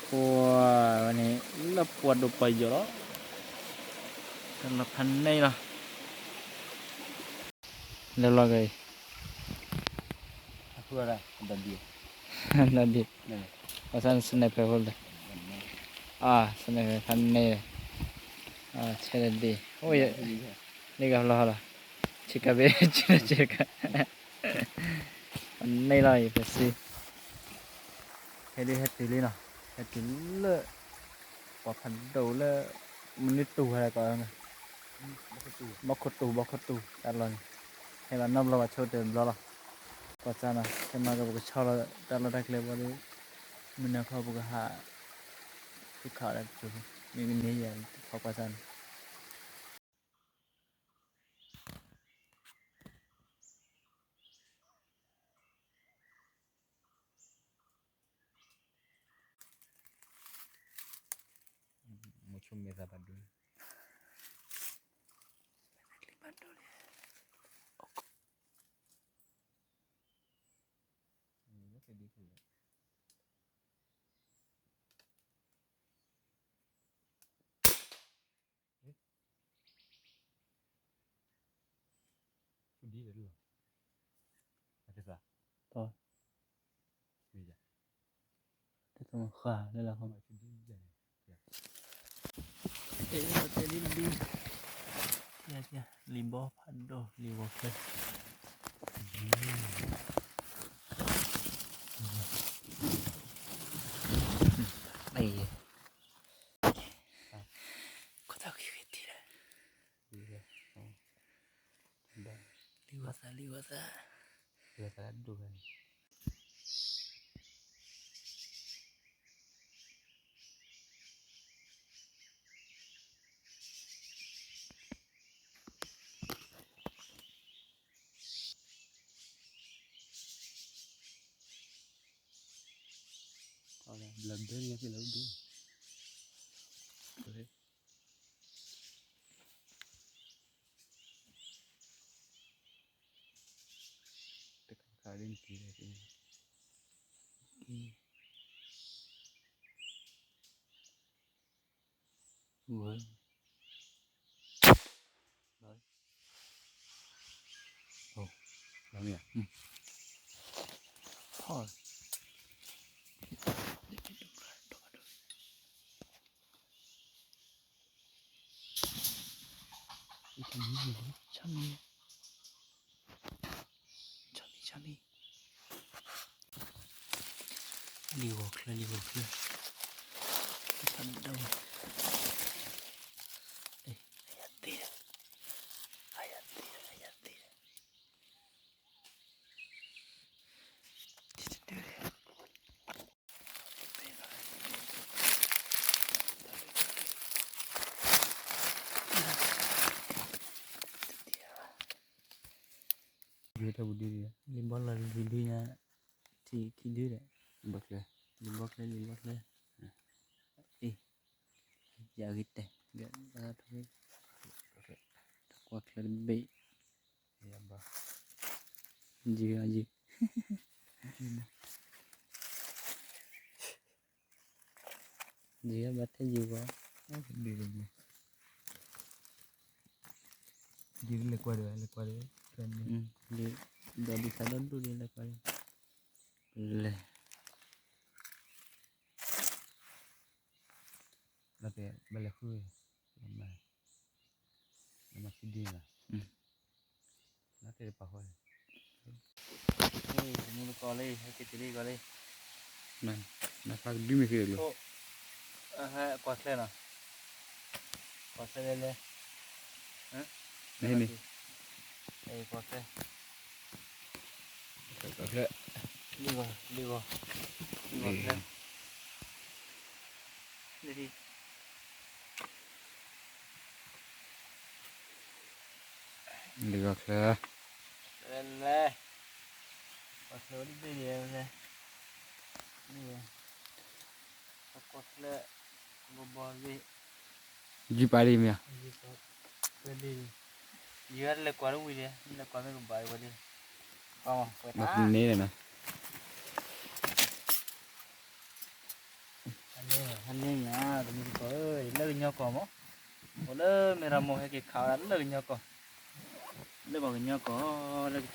ပှၤဝဲန့ၣ် လၢပှၤဒိၣ်ပှၤယိာ်လီၤ, တၢ်လီၤဖးန့ၢ်လီၤ, လၢလီၤဂ့ၤ, လီၤဒံး, ဘၣ်ဆၣ် sniper ဖိလဲၣ်, အါ sniper ဖးန့ၢ်, ဆဲးလၢဒံး, အိၣ်ယဲ, လၢဂၤဖျီလီၤ, ဆ့ကၤဘ့ၣ် ဆ့ကၤ, ဖးန့ၢ်လီၤ ယဖဲစ့ ဟဲဒ်ဟဲတုၤလံနီၤ, ဟဲတုၤလၢ ပှၤဖးဒိၣ်လၢ မနုၤတူၢ်ဝဲဒၣ်ကီး, ဘီခိၣ်တူၢ် ဘီခိၣ်တူၢ် တၢ်လီၢ်န့ၣ်, ဟဲဘၣ်နီတဘျီဘၣ်ဆိတဘျီလီၤ, ကွၢ်စၢ်နီၤ ခဲမၤကပကဆီလီၤတၢ်လီၢ်တၢ်ကျဲဘၣ်ဒီး, မုၢ်နၤခီပကဟး ဃုခးအီၤလၢတစိၤ, မ့ၢ်မ့ၢ်ယဲၢ်ခီကွၢ်စၢ်န့ၣ် မ့ၢ်ဆိမဲာ်သးဘၣ်ဒိ, တၢ်မဃၢ်လၢလီၤခီ, လံာ်ဘီဖးဒိၣ် လံာ်ဂီၤချၢ, လံာ်ဂီၤသး လံာ်ဂီၤသး တခါခါဒ်နက့ၤလၢက့ၤ, ဝဲ, လီၤမ့ၢ်ဧါ, ဖီၣ်, ဆါမံၤ, ဆါမံၤ, ဆါမံၤ, လံာ်ဂီၤချၢ လံာ်ဂီၤချၢ, ဖးဒိၣ်, အယၤသ့ဒီး, အယၤသ့ဒီး, အယၤသ့ဒီး, တတုၤဒီး လံာ်ဘီလီၤလံၤဒုညါ, ထံၣ်ခံဒုဒီး, လံာ်ဘီချၢ, လံာ်ဘီချၢ, လံာ်ဘီချၢ, အ့ၣ်, ယဂ့ၤတဲာ်, ကွၢ်ချၢတဘ့ၣ်, ယဂ့ၤ, ယဂ့ၤဘၣ်ထဲယဂီၢ်, လဲၤကွၢ်ဒီး, လဲၤကွၢ်ဒီး, ဒီးဒုးသးဒီဒူၣ်ဒီး လဲၤကွၢ်ဒီး, လဲၤ လီၤတဲာ်ဘၣ်လဲၤဃု, လီၤမၢ်, လီၤမၢ်ခံဒုလီၤ, လီၤတဲာ်တပာ်ဃီ, တမူတကိးလံ ဟဲက့ၤတုၤလံကီးလံ, နဖးကဒုမ့ၢ်ဃ့လီၤ, ကွၢ်ချၢနီၤ, ကွၢ်ချၢလဲၣ်လဲၣ်, မ့ၢ်န့ၣ် ကွၢ်ချၢ, ကွၢ်ချၢ, လံာ်ဂီၤ, လံာ်ဂီၤ, လံာ်ဂီၤချၢ, လံာ်ဂီၤချၢ, လဲၣ်လဲၣ်, ပှၤချၢဝဲဒ်ဒ်လဲၣ်, ပကီၢ်ချၢ, ဘီဘီဒ်, ယုၢ်ပာ်ဒ်မ့ၢ်ဧါ, ယုၢ်လဲၤကွၢ်တဝံၤဒ်, လဲၤကွၢ်မ့ၢ်ကဘၣ်ဝဲဒ်, ပှၤန့ၣ်လီၤနီၤ. ဟါန့ၢ်ညါ တမုၢ်တကိးဧၢ, လၢကညီကီၢ်မး, အိၣ်လၢမဲၢ်ရမိၢ်ဟဲက့ၤခးဝဲဒၣ်လၢကညီကီၢ်, လၢပှၤကညီကီၢ်, လၢကစၢ်ကီၢ်လီၤမး, က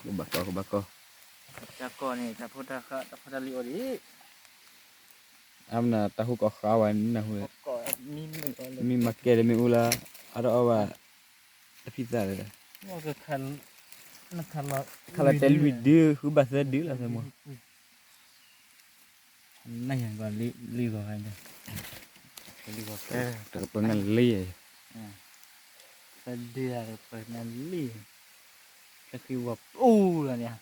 ဘၣ်ကီၢ်ကဘၣ်ကီၢ်, ကစၢ်ကီၢ်န့ၣ် တၢ်ဖိတၢ်ဃၢ် တၢ်ဖိတၢ်လံၤအိၣ်ဒံး, အမနုၤတၢ်ဟူးကီၢ်ဃါဝဲနၢ်ဟူ, မ့ၢ်မ့ၢ်ကဲလၢမ့ၢ်အူလၢ, အတအီၣ်ဘၣ်, တဖံသၣ်လၢ, ခါလီၤတဲလွံၢ်ဒု ဃုဘၣ်သၢဒုလီၤသၢမး. နၢ်ယၤကီးလံဂီၤ, တကပၤနၢ်လံ, သၢဒုတကပၤနၢ်လံ, လၢခံဝဲပူၤလီၤန့ၣ်,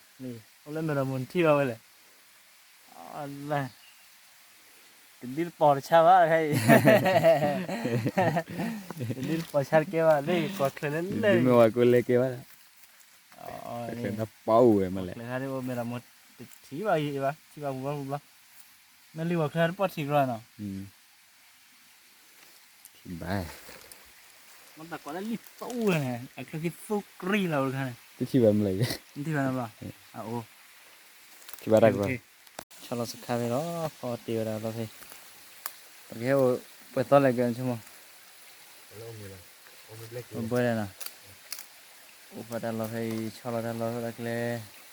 အိၣ်လၢမဲၢ်ရမိၢ်နထံၣ်ဘၣ်ဝဲလဲၣ်, တဒုတပိာ်တဆါဘၣ်ခဲအံၤ, တဒုတပိာ်ဆါတကဲဘၣ်, လၢကွၢ်ချၢလၢလၢ, မ့ၢ်ဝဲကိးလဲကဲဘၣ်, ပာ်အိၣ်ဝဲမးလဲၣ်, မဲၢ်ရမိၢ်တထံၣ်ဘၣ်ယဘၣ်, ထံၣ်ဘၣ်ပူၤဘၣ်ပူၤဘၣ်, မ့ၢ်လံဂီၤချၢတပိာ်ထံၣ်ကြၢးနီၤ. ထံၣ်ဘၣ်, မ့ၢ်တၢ်ကိးလၢလံာ်သူန့ၣ် အချၢခံသူကရံၣ်လီၤတခါန့ၣ်, တထံၣ်ဘၣ်မလဲၣ်, တထံၣ်ဘၣ်န့ၣ်ဘၣ်, အအိၣ်, ထံၣ်ဘၣ်တၢ်ကီ, ဆီလီၤစခါဖဲလီၤ, ဖီတ့ၢ်ဝဲဒၣ်လီၤဖဲ, ပကဟဲအိၣ်ပှဲၤသီလဲၣ်ကဲဆိကမိၣ် ဘှဲလၢနီၤ, အိၣ်ဖဲတၢ်လီၢ်ဖဲအံၤ ဆီလီၤတၢ်လီၢ်ဖဲတၢ်ကျဲ,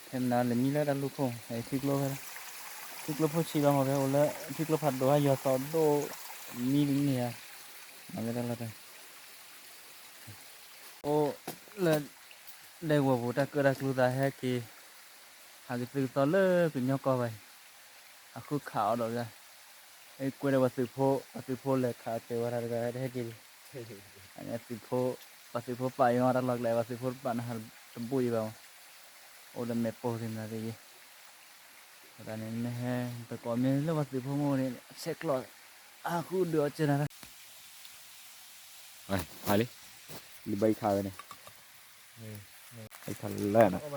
ဖဲမနုၤလဲၣ်မံလၢတၢ်လူၢ်ခိၣ် ဖဲထံကျိဖဲ, ထံကျိဖိဆံးလီၤမး ဖဲအိၣ်လၢ ထံကျိဖးဒိၣ်ဟဲယီၤသီဒိၣ်, မံတန့ၢ်ဧါ, မၤလၢတၢ်လီၢ်တၢ်, အိၣ်လၢ ဒဲကဝီၤပူၤ တၢ်ကၢတၢ်ကျူသးဟဲက့ၤ, ဟးက့ၤသုကသီလၢကညီကီၢ်ဘၣ်အံၤ, အဃုခးအီၤဒီး, ကွဲဒီးပှၤသုးဖိ, ပှၤသုးဖိလဲၤခးကဲဝဲဒၣ်တဂၤတဟဲက့ၤလံ, သုးဖိ, ပှၤသုးဖိပာ်အံၤမး တၢ်လီၢ်ကျဲ ပှၤသုးဖိတပာ်နဟးတဘိအံၤဘၣ်မး, အိၣ်ဒီးမဲာ်ပိၢ်သ့ၣ်မနုၤသ့ၣ်ဂ့ၤ, အဃိသတးန့ၣ် မ့ၢ်ဟဲတကိးမ့ၢ်လၢပှၤသုးဖိမ့ၢ်န့ၣ် အဆဲးကျိး, အဃုဒုးအီၤစၢၤနၤ, ဖးလံ, လံာ်ဘီအံၤခးဝဲန့ၣ်, အံၤခးလၢနၤ, မ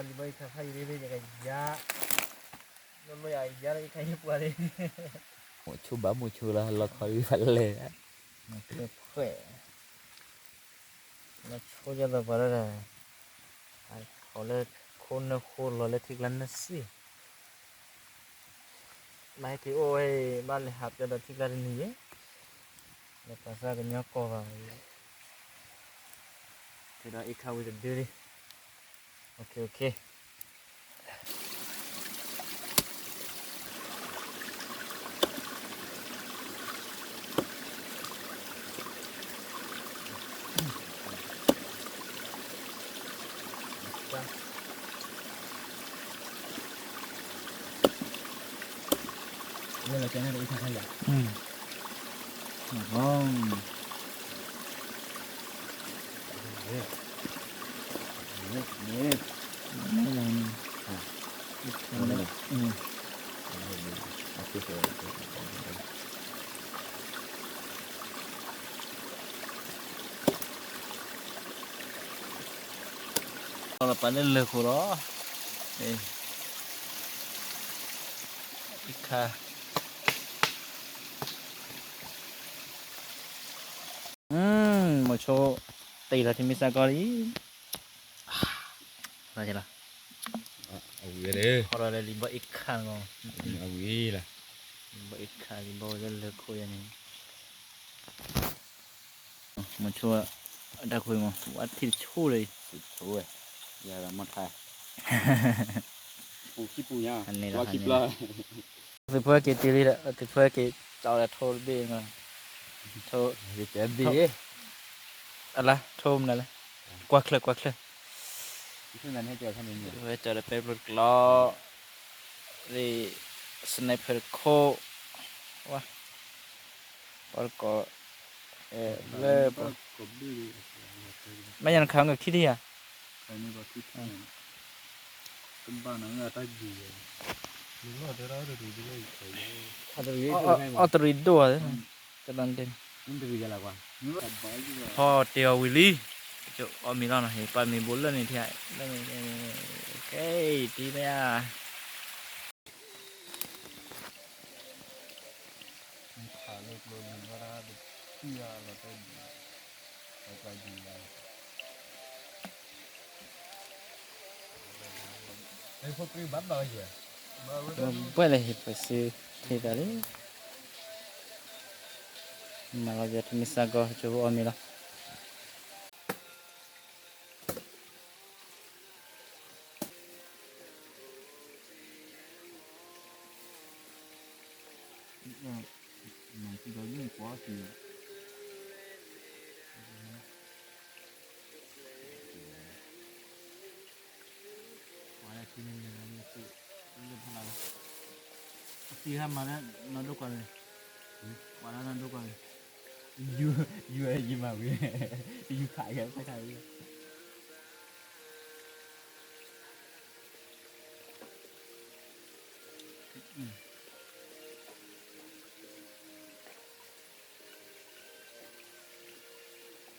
ိၢ်ဆိဘၣ်မိၢ်ဆိလၢလီခီဒ်ဖးလဲၣ်, လီဆိဒ်သိးပှၤလၢ, အလၢခိၣ်နၢခိၣ်လီၤလၢထံကျါနၢစံၣ်, ဘၣ်ဟဲက့ၤအိၣ်ဝဲ, ဘၣ်လဲၤဟးပျီဒီးထံကျါတနံၤယဲ, လၢပှၤသးကညီကီၢ်ဘၣ်, ကဒီးအံၤခးဝံၤတဒုလံ, အိၣ်ခ့အိၣ်ခ့ လီၤပာ်လၢလၢၢ်ခိၣ်လီၤ, အခါ, မိၢ်ဆိ, တ့ၢ်လီၤထံမ့ၢ်စးကီးလံ, လီၤ, အဝံၤလၢ, ဟီဒီးလၢလံာ်ဘီအ့ၣ်ခါမး, အဝံၤလၢ, လံာ်ဘီအ့ၣ်ခါ လံာ်ဘီဝဲလၢလၢၢ်ခိၣ်ယၤန့ၣ် မ့ၢ်ဆိ, အတၢ်ခွံမး ဝါထံၣ်တဆိလၢ, ယၤမ့ၢ်ထါ, ပူၤခံပူၤညါ, ဝါခံပျၢ်, သုးဖိက့ၤတုၤလံဒီး သုးဖိက့ၤကၠီဒီးထိတဘ့ၣ်, ထိ, အလါ ထိမနုၤလဲၣ်, ကွၢ်ချၢ ကွၢ်ချၢ, ဝဲကၠီဒီးပဲဖျိတကျီ, လံာ် sniper တခိၣ်, ဝါ, ပီတကိး, လၢ, မ့ၢ်ညါနခးမ့ၢ်ခံထံၣ်ဧါ, တဘၣ်နတၢ်ဂ့ၤ, အီၣ်တရံးဒိၣ်ဧါ, တဘၣ်နတ, ဟီတ့ၢ်အီၤဝံၤလံ, အီၣ်မ့ၤလီၤနီၤ, ဟ့ၣ်ပာ်မ့ၤဘိလၢန့ၣ်ထံၣ်, ကဲ, တံၤမ့ၢ်ဧါ. မ့ၢ်ဝဲဒၣ်တထံၣ်အလီၤတဲာ်ဒံး, အကျါဒံးလီၤ, ပှဲၤလၢဟ့ၣ်ပှဲၤစုထံၣ်တၢ်လံ, မၤလီၤယတမ့ၢ်စ့ၢ်ကီး ကၠိဖိအီၣ်မ့ၤလီၤ. ပှၤလၢထံန့ၣ်န့ၣ် လၢမ့ၢ်သူၣ်လၢဖီလာ်လီၤ, အသံဟဲမၤလၢနီၢ်ဒိၣ်ကွၢ်န့ၣ်, ပှၤလၢနီၢ်ဒိၣ်ကွၢ်န့ၣ်, ယူၤ ယူၤဝဲယမၤဝံၤ, ယူၤခးကဲဖဲခါဝံၤ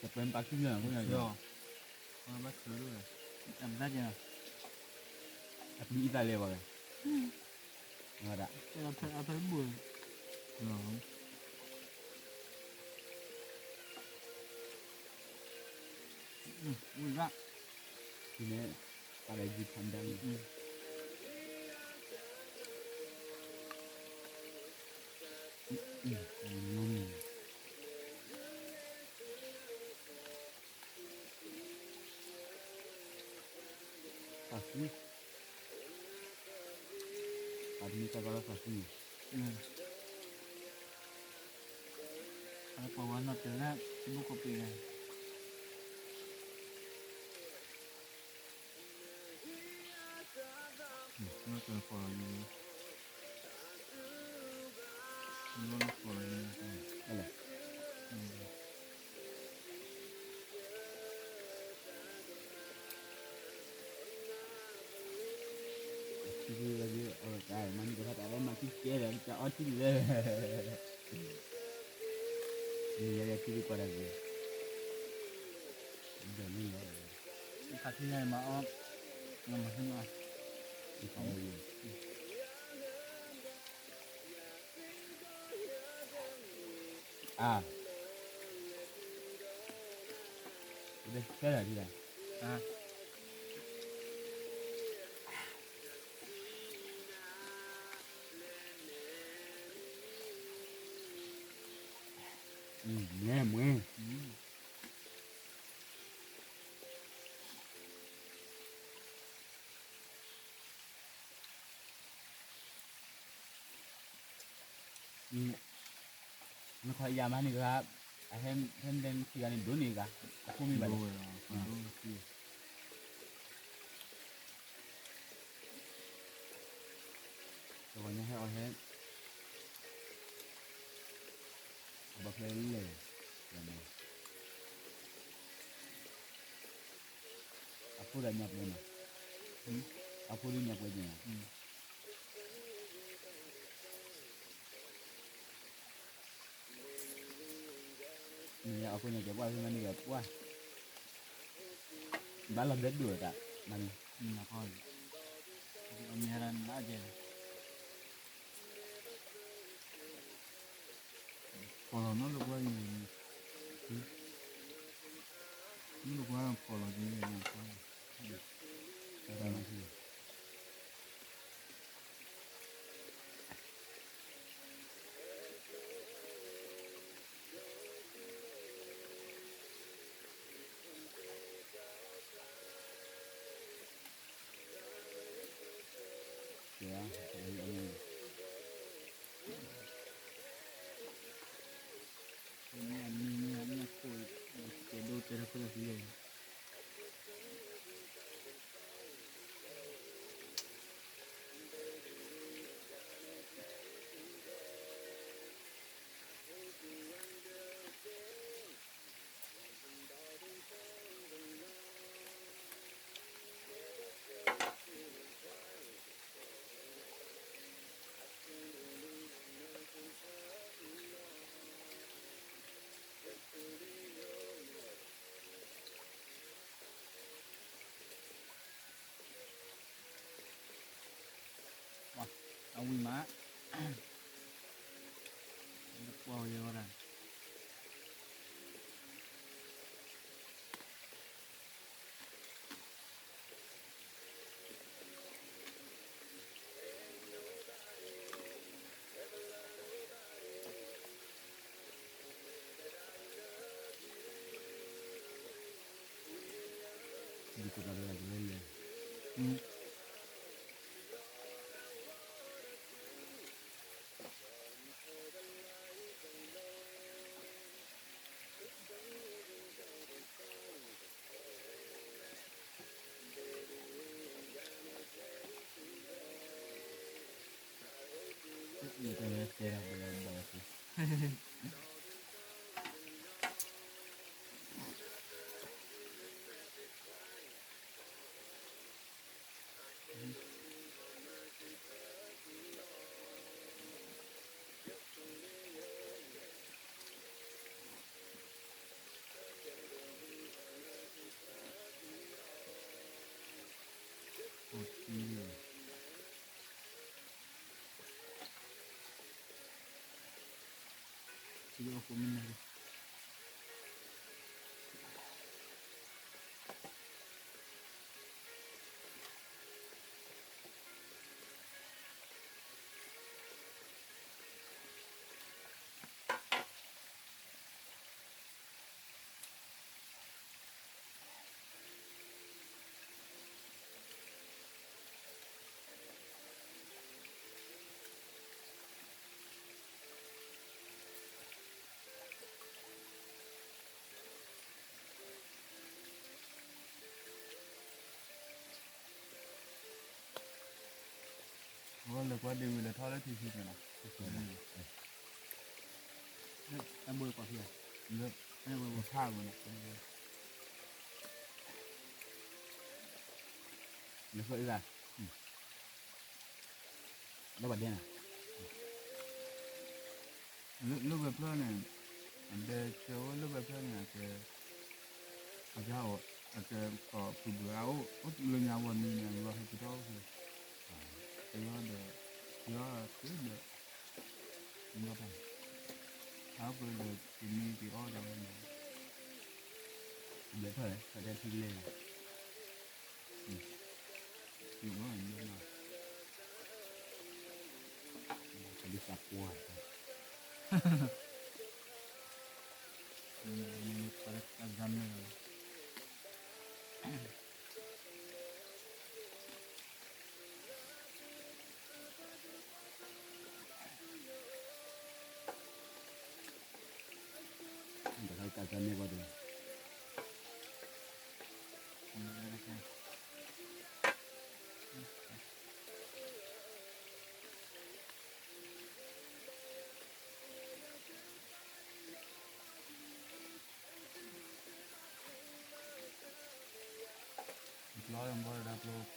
တပၢၢ်ပာ်ခံမီၢ်, ဘၣ်ဆၢ, အဘၣ်ဆၢ, အပျံၤအံသၣ်လဲၤဝဲ, ဝဲဒၣ်, အဖဲဘူၣ်, ဝံၤဘၣ်, န့ၣ်, အဝဲယံၤဖးဒၣ်န့ၣ် သးသံ, အတမ့ၢ်တၢ်ကီလၢသးသံန့ၣ်, အပှၤဝဲနီၢ်တၢၤလၢ ဘိၣ်ကီးပ့ၤန့ၣ်, နီၢ်တၢၤဖီၣ်လီၤယံၤ, နီၢ်တၢၤဖီၣ်လီၤယံၤ, ထံဒုးဝဲဒုး အဝဲတၢ်မၤန့ၢ်ကဟဲတၢ်လၢမၤထံကဲဒီး တၢ်အီထံဒုးလဲၣ်, မ့ၢ်ယဲယထံဒုးပှၤတၢ်ဂ့ၤ, ဒိးန့ၢ်ယဲ, ခးထံန့ၣ်မၤအီၣ်, မၤထံမၤ, ခးဝဲယံၤ အါ, ကဲလၢာ်ဒ်လဲၣ်, မွဲမွဲ, နခီယၤမၤန့ၢ်ကဟါ, အဟဲ, ဟဲမ့ၢ်ထံဂၤန့ၣ် ဒိၣ်န့ၢ်ဂၤ, အခိၣ်မ့ၢ်ဘၣ်လဲၣ်, တဂီၤညါဟဲအီၤဟဲ, အဘၣ်ဖျဲးလဲၣ်, အဖိဒီးညါပှဲၤန့ၣ်, အဖိဒီးညါပှဲၤန့ၣ်, မ့ၢ်အဖိညါကဲပှၢ်ဖဲမၤန့ၢ်ကဲပှၢ်, ဘၣ်လီၤဘျဲၣ်ဒိၣ်တၢ်, မၤန့ၣ်, အမ့ၢ်ဟဲလၢနလၢအကဲ ဖီၣ်လီၤနီတကွၢ်အံၤ, နီတကွၢ်ဖီၣ်လီၤက့ၤ, ကဲ, မ့ၢ်မ့ၢ်မ့ၢ်ခိၣ်, ကဲဒိၣ်တဲတၢ်ခိၣ်တၢ်သံ, အဝံၤမး, တ ကွၢ်ဝဲယဲဝဲဒၣ် ဒ်သိးတၢ်တဂၤကလဲၤလဲၤ ယတၢ်တဲတၢ်ဘၣ်ဘၣ် အဝဲလဲၤကွၢ်ဒ့ဝံၤလဲၤထီၣ်လၢထံဆံန့ၣ်လီၤ. အဘိပှၤဖံး, လၢ, လၢဖးအမၢန့ၣ်, လၢဖဲအံၤ, လၢဘၣ်ဒဲနၤ လၢဝဲဖျၢၣ်န့ၣ်, အဒဲကၢဝဲလၢဝဲဖျၢၣ်န့ၣ် အကဲ, အကဲအီၤ, အကဲကီၢ်ဖုဘုးအအိၣ်, အိၣ်လၢညါဝဲနံၤန့ၣ် အယွၤဟဲက့ၤထီၣ်အိၣ်ဖဲ, အယွၤဒီး, ယွၤသ့ဒီး, ယွၤတၢ်, အပၢ်ဒီးတနံၤက့ၤအီၣ်ဒီးဝဲန့ၣ်, ဘျဲၣ်ထီၣ်လဲၣ် တၢ်တဲထံကလဲၣ် တၢ်တၢ်န့ၢ်ဘၣ်ဒီး ကျီလၢဘီတၢ်ကျိဖ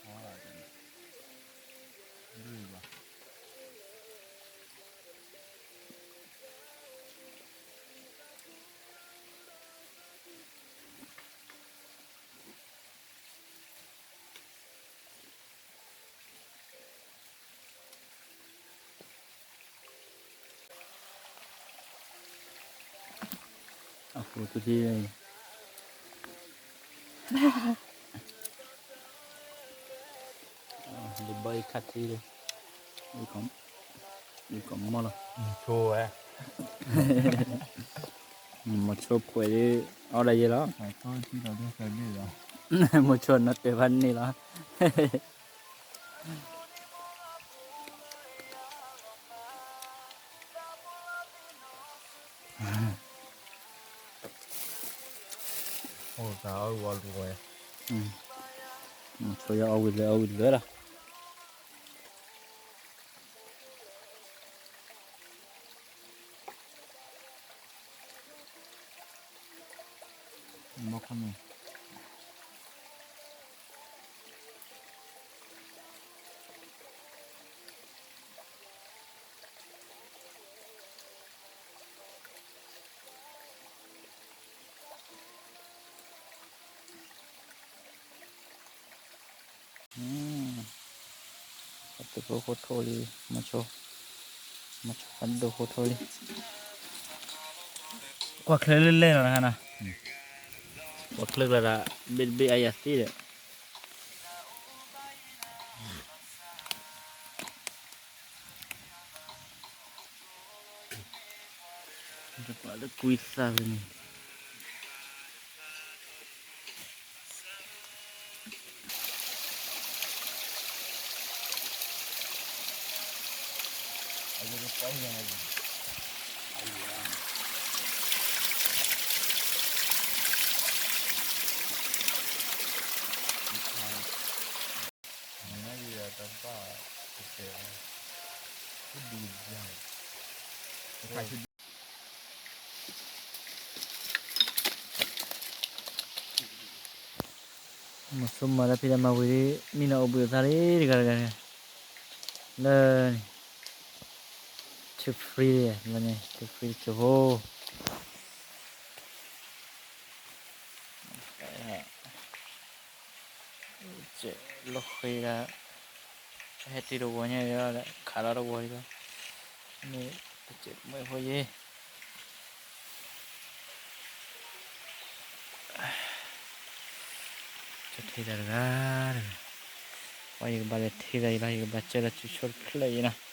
ီလာ်န့ၣ်, ဒ်ဘၣ် အဃိတထံၣ်, ဒ်ဘၣ်အံၤခါထံၣ်လံ, ယကမီၢ်လီၤ, ဆိဝဲ, မီၤဆိဖှဲးဒ်, အီၣ်ဒၣ်ယဲလီၤ, မီၤဆိနီၢ်တဲဘၣ်န့ၣ်လီၤ. အိၣ်တၢ်အီၣ်ဝံၤလၢဝဲ, မီၤဆိယအီၣ်ဝံၤလၢအီၣ်ဝံၤလၢလီၤ. ဘီခီမ့ၢ် အတဖိဃိထိလံ, မီၤဆိ, မီၤဆိအဒိဃိထိလံ. ပှၤချၢလၢလဲၣ်လီၤတခါနီၤ, ပှၤချၢကျါဒီး ဘ့ၣ်တဘ့ၣ်အါယၤသ့ဒီး တပာ်လၢကွံသၣ်ဖဲန့ၣ် မ့ၢ်ဆိကမိၣ်လၢဖံဒီးမၤဝံၤဒ် မ့ၢ်လီၤအိၣ်ဘှံးအသးလံတဂၤတဂၤ, လၢန့ၣ် too free လၢန့ၣ် too free တစိၢ်ဖိ လီၢ်ဃ့ဒီး ဟဲတုၤတဝီၤညါဒီး ခးလီၤတဝီၤလံလီၤ, မ့ၢ်တစဲးမွဲဖိယ့ၣ် ကထံၣ်တၢ်တဂၤတဂၤ, ပှၤယကဘၣ်လဲၤထံၣ်တၢ်အံၤလီၤ, ယကဘၣ်စၢလီၤစုဆိတဖျၢၣ်အံၤနီၤ,